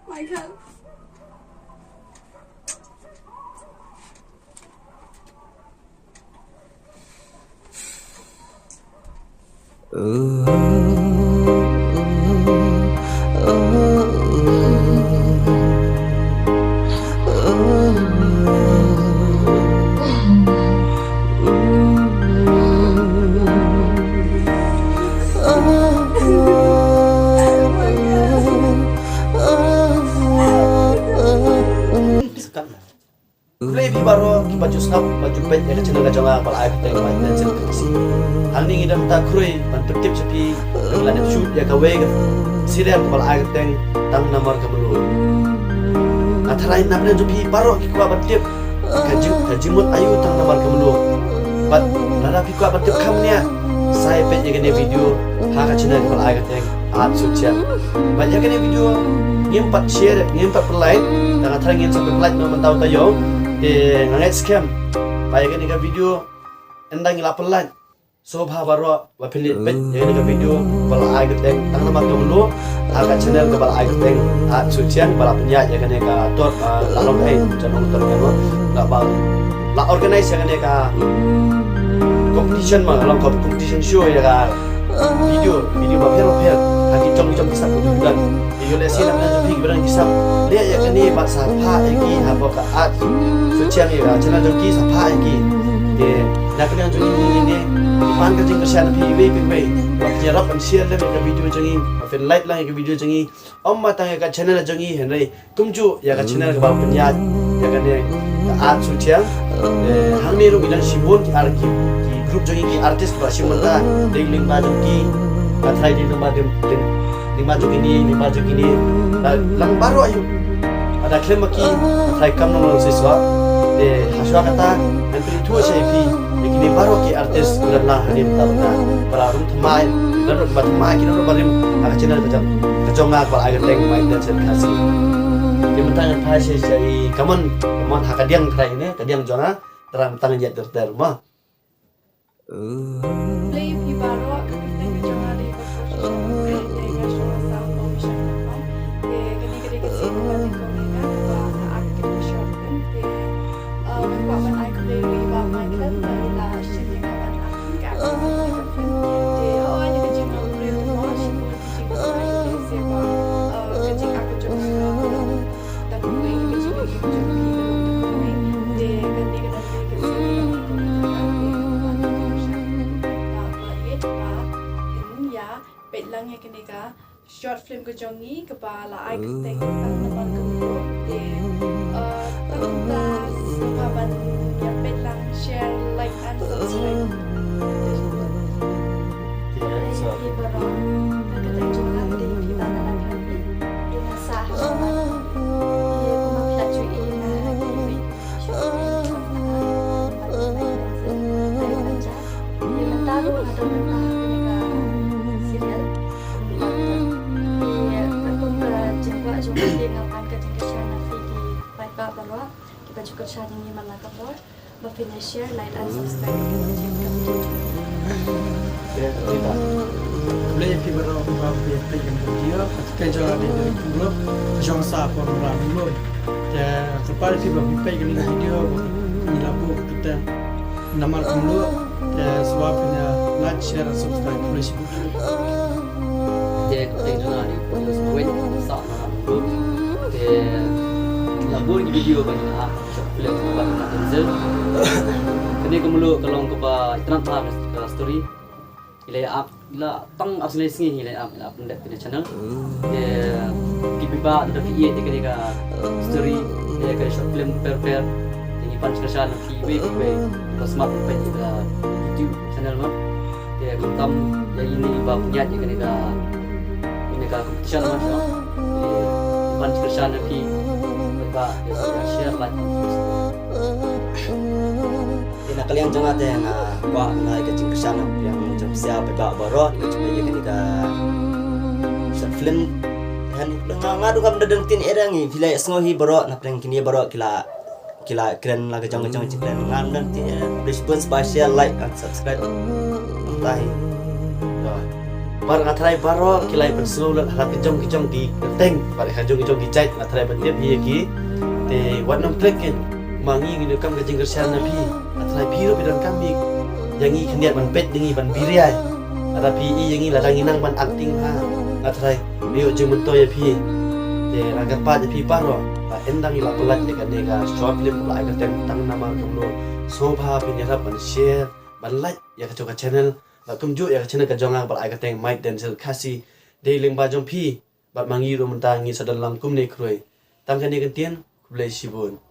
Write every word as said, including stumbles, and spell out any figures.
Michael. Khublei phi baroh kiba ju sngap, ba ju peit ïa ka channel ka jong nga, ba la ai kyrteng Mike Nelson Khasi. Hangne ngi don ta khrui ban pyntip sha phi, ba la dep shoot ïa kawei ka serial kaba la ai kyrteng Tang Namar Ka Mluh. Nga tharai na pdeng jong phi baroh ki kwah ban tip ka jing, ka jingmut aïu Tang Namar Ka Mluh. Bad lada phi kwah ban tip kham nia, sa ïa peit ïa kane video ha ka channel kaba la ai kyrteng At Suchiang. Bad ïa kane video ngim pat share, ngim pat pynlait, tang nga tharai ngin sa pynlait noh mynta uta ïoh. Te nga ngeit skhem ba ïa kane ka video ynda ngi la pynlait, sngewbha baroh ba phin leit peit ïa kane ka video ba la ai kyrteng Tang Namar Ka Mluh ha ka channel kaba la ai kyrteng At Suchiang, ba la pynïaid ïa kane ka tor, ah, la long kaei, jan ong tor ka mo, la ba la organize ïa kane ka competition ma, la long competition show ïa ka video, video bapher bapher ha ki jong jong ki sap ki dang. Te ïoh lehse na pdeng jong phi kiba dang ki sap leh ïa kane bad sa phah ïa ki hapoh ka At Suchiang ïa ka channel jong ki, sa phah ïa ki. Te na pdeng jong phi ne, pan ka jingkyrshan na phi iwei pa iwei, ba phin ïarap ban share lem ïa ka video jong ngi, ba phin like lang ïa ka video jong ngi. Ym ma tang ïa ka channel jong ngi hynrei kumjuh ïa ka channel kaba pynïaid ïa kane ka At Suchiang. Eh, hangne ruh ngi don shibun ki ar-, ki, ki group jong ngi, ki artist ba shim bynta, dei lyngba jong ki, nga tharai dei lyngba, dei, dei lyngba jong kine, lyngba jong kine. Ba lang baroh aïu, lada khlem ma ki, nga tharai kam nang long shisha. Te hashwa kata ngan pynithuh sha ïa phi ïa kine baroh ki artist kiba don lang hangne mynta, ba la rum thymmai, don ruh ba thymmai, ki don ruh ba rim ha ka channel ka jong, ka jong nga kaba la ai kyrteng Mike Nelson Khasi. Te mynta ngan phai sha, sha i Kamon, Kamon ha ka diang trai ne, ka diang jong nga, trai mynta ngan ïaid ter ter mo. Khublei phi baroh, ka kyrteng ka jong nga dei Bakhraw Shisha Pyrthei, nga shong ha Sahawbung, Mawshynrut. Te kane ka dei ka sien kaba nyngkong ïa nga kaba nga act ïa ka short film. Te, uh, nga kwah ban ai khublei ruh ïa i Bah Michael ba i la shim ïa nga ban act ïa ka film. Te hooid, ka jingmut briew te mo, shibun ki jingkhuslai ki lehse ba, uh, ka jingak ka jong nga ka long tang kawei, ka jingim ka jong phi ka long tang kawei. Te kane ka dei ka sien kaba nyngkong ïa nga kaba nga kwah ban act ïa ka film. Ba ïeit ba phin ïa peit lang ïa kane ka short film ka jong ngi kaba la ai kyrteng Tang Namar Ka Mluh. Te, uh, tang ba sngewbha ban ïa peit lang, share, like and subscribe. Te phi baroh, ka kyrteng jong nga ka dei Pibana Langkhladi. Te nga sah ha Shillong. Te kumba phi la ju i, nga ha ki Ïa mynta ruh nga don mynta ha kane ka serial. Ïa katkum ka jingkwah jong phi, nga pan ka jingkyrshan na phi ki paidbah baroh kiba ju kyrshan ïa ngi man la ka por, ba phin ïa share, like and subscribe ïa ka video jong ngi. Khublei ïa phi baroh ba phi ïa peit ïa ka video. Ka jong nga dei Derek Pyngrope, jong sha Pamra Mawlai. Te kyrpad ïa phi ba phi peit ïa ka video ba ngi la buh kata Namar Ka Mluh. Te sngewbha phin ïa like, share and subscribe. Khublei shibun. Te ka kyrteng jong nga dei Pyngrope Sngewbha, sha Namar Ka Mluh. Te la buh ïa ka video ba ngi la short film ba ngi la cancel. Kane ka mluh ka long kaba itynnad bha ka story. Ngi la ap, ngi la tang ap sngi sngi ngi la ap, ngi la ap lem ha kane ka channel. Te ki paidbah da phi ïeit ïa kane ka story, ïa ka short film Per Per. Te ngi pan jingkyrshan na phi iwei pa iwei ba smat ban peit ïa ka YouTube channel mo. Te khamtam ïa ine iba pynïaid ïa kane ka, ine ka competition mo. Te ngi pan jingkyrshan na phi paidbah, te share, like. Te na ka liang jong nga te nga kwah ban ai ka jingkyrshan na ka liang jong phi paidbah baroh, ka jingpeit ïa kane ka short film. Nga, nga ruh ngam da don ktien ei ei, phi la sngew hi baroh, na pdeng kine baroh ki la, ki la kren la ka jong ka jong jingkren, ngam don ktien ei ei. Please share, like and subscribe. Bye. Bad nga tharai baroh ki la ïa pynsngew lut ha la ki jong ki jong ki kyrteng bad ha la ki jong ki jong ki jait, nga tharai ban tip ïa ki. Te wat nym klet kein, ma ngi ngin ïoh kam ka jingkyrshan na phi. Nga tharai phi ruh phi donkam ïa ngi khyndiat ban peit ïa ngi ban biriai. Lada phi ïohi ïa ngi lada ngi nang ban acting ha, nga tharai phi ïoh jingmyntoi ïa phi. Te nga kyrpad ïa phi baroh ba ynda ngi la pynlait ïa kane ka short film ba la ai kyrteng Tang Namar Kumno, sngewbha phin ïarap ban share, ban like ïa ka jong ka channel, bad kumjuh ïa ka channel ka jong nga ba la ai kyrteng Mike Denzel Khasi. Dei lyngba jong phi bad ma ngi ruh mynta ngi sa don lang kumne khrui. Tang kane ka ktien, khublei shibun.